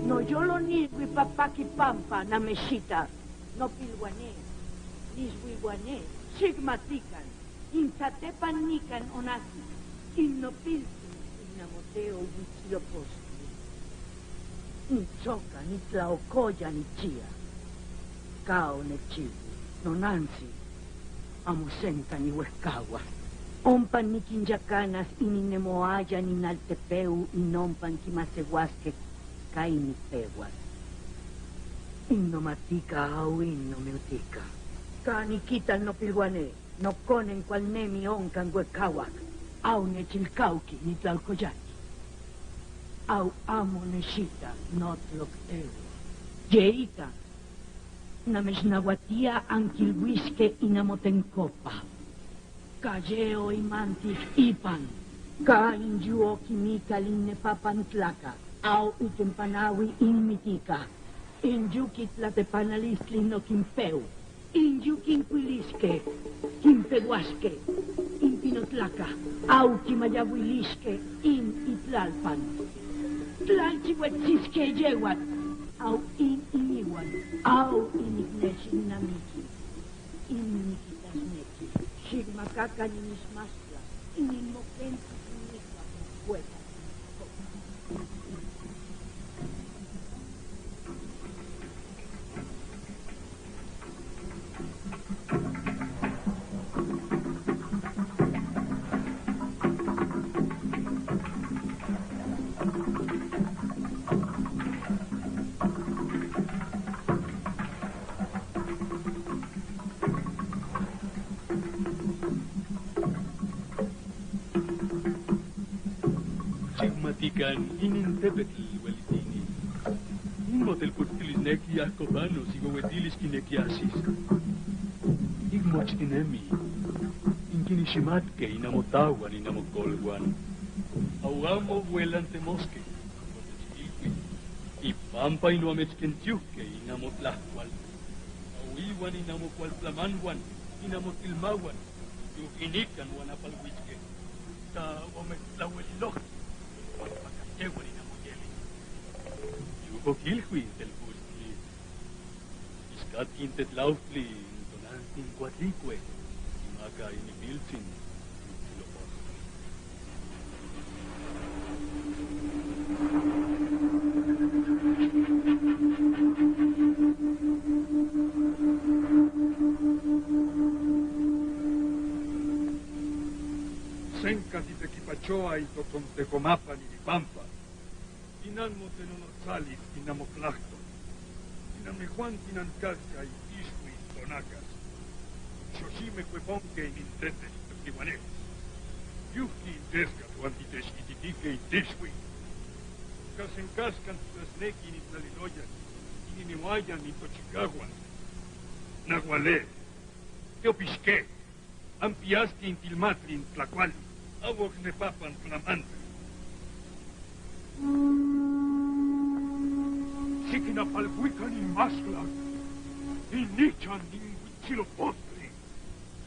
No yolo nilwi papaki pampa na meshita. Nopilwane, niswiwane, sigmatikan, in tatepan nikan onasi, in nopiltu, in namoteo witsi lo postu. In choka ni tlaokoya ni chia. Kao ne chiwi, no nansi, amo senta ni wehkawa. Ompa ni kin yakanas in ninemoaya ni naltepeu in ompa kin masewaske. Ka ini pewas. In no matika au in no miutika. Ka ni kitan nopilwane, no konen kual nemi onkan wehkawak. Au nechilkauki ni tlalkoyaki. Au amo neshita no tloktewa. Yeika. Na meshnawatia ankilwiske in amotenkopa. Ka yeo imantij ipan. Ka in yu okimikal in nepapan tlaka. Au ikenpanawi in mitika. In yuki tlatepanalistli no kin peu. In yu kin kuiliske. Kin pewaske. In pinotlaka. Au kin mayawiliske. In itlalpan. Tlalchiwetsiske yeuan. Au in iniwan, au inikneshi ninamiki, inikitasneki, shikmakaka ninismastla, inimokensi inikwa kueta. Igmatikan inin tepetl welitini. Inmo telputkilis neki Jakobano si wewetilis kineki asis. Igmochkin emi. Inkinisimatke inamo tahuan inamo kolhuan. Awamo welantemoske. Ipampa inuamechkentiuke inamo tlahual. Awiwan inamo kual tlamanuan inamo tilmahuan. Yujinikan wan apalwichke. Ta wametlawelilok. Wan pakatewan inamo yeli. Yujokilhui telputki. Iskatkin tetlautli, tonantin kuatlikue, imaka inipiltsin, silopon. Senka titekipachoa itotontekomapan inipampa. Tinan mo tenonotsali, tinan mo klahto. Tinan me Juan tinan kalka i tishwi tonakas. Shoshi me kue bonke i nintetes tokiwanes. Yuhki i teskat wan titesh i titike i tishwi. Kasen kaskan tutasneki i nitlaliloyak, i niniwayan i tochikahuan. Nahuale. Teopishke. Ampiaski inti ilmatli intlakuali, awok nepapan tlamantli. Sikin apalwikan inmasklak, inichan inwichilopostli.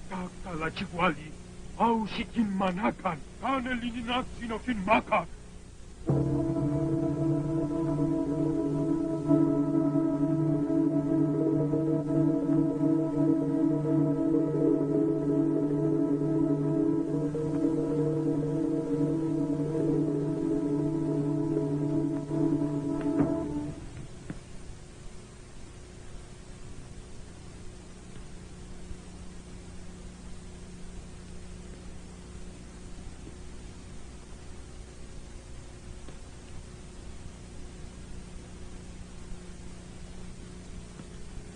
Kak talachikuali, au sikin manakan, kanel ininatsin okin makak.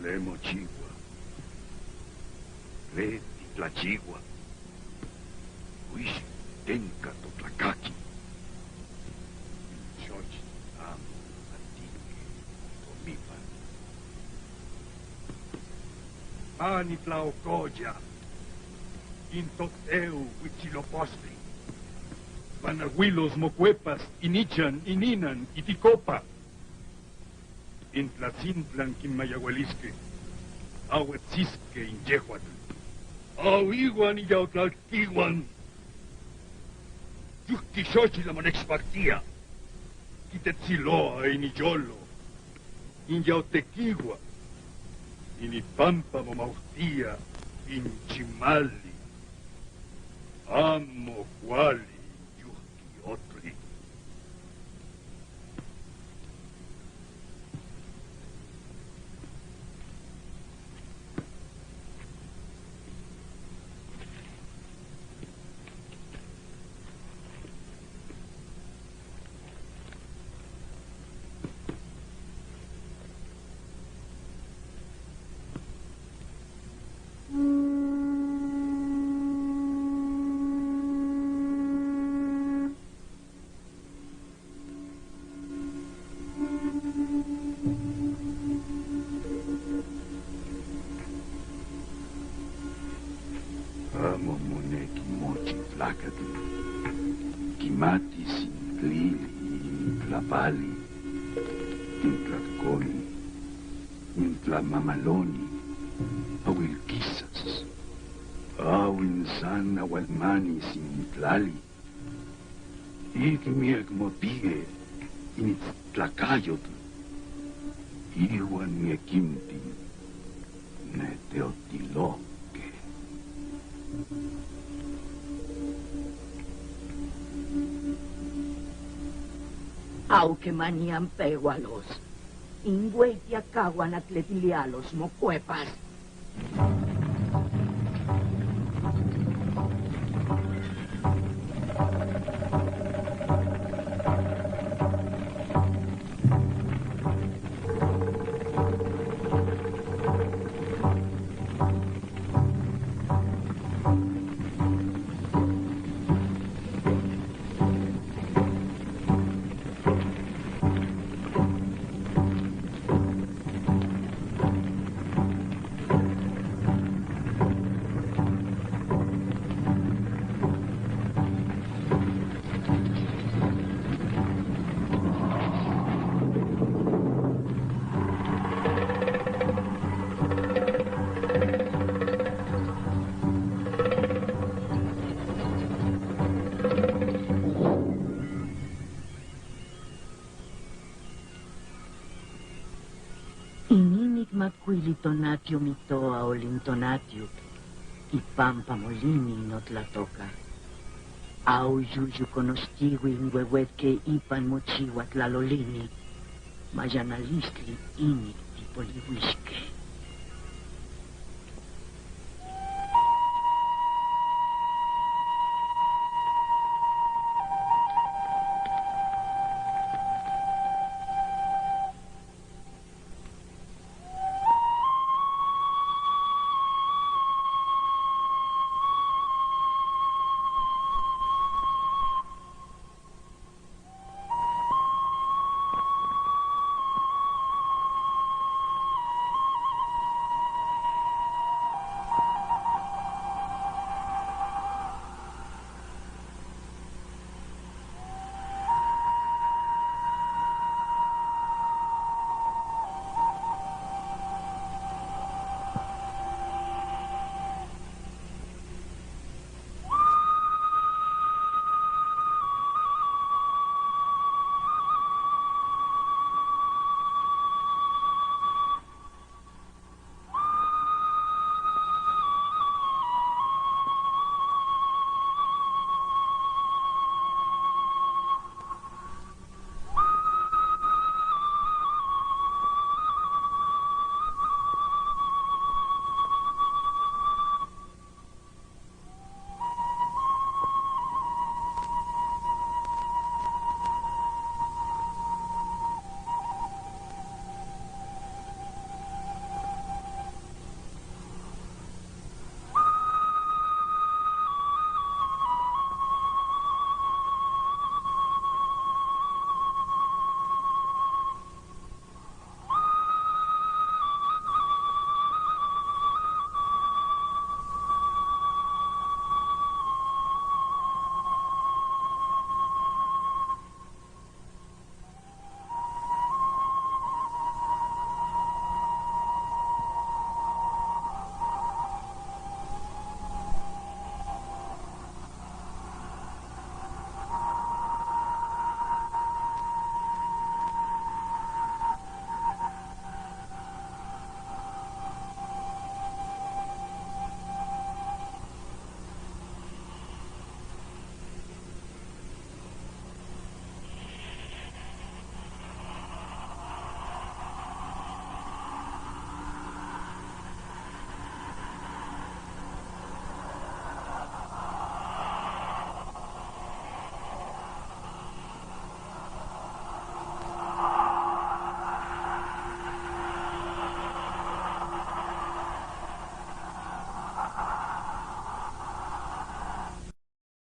Lemo chigua. Leti tlachigua. Wish tenka to tlakaki. Chochi amo atike to mipa. Ani tlaokoya. Intoteu wichilopostli. Banahuilos mokuepas inichan ininan itikopa. Intlatsintlan kin mayaweliske, awetsiske inyehuatl. Awiwan iyautlalkiwan. Yuhki xochitl amonekspaktia. Kitetsiloa iniyolo. Inyautekiwa. Inipampa momauhtia. Inchimali. Amo kuali. Yuhki otli. Amo moneki mochi tlakatl. Kimati sin tlili, intlapali, intlakoni, intlamamaloni, awilkisas. Awinsan awalmani sin tlali. Ikmiak motie, initstlakayotl. Iwan miakinti, neteotiloke. Auke manian pewalos. Ingueitiakawan atletilialos mokuepas. Makuili tonati o mito a olin tonati o, ipampa molini no tlatoka. Au yuyu konostigui ngwewetke ipan mochiwa tlalolini. Mayanalistli ini tipoliwishke.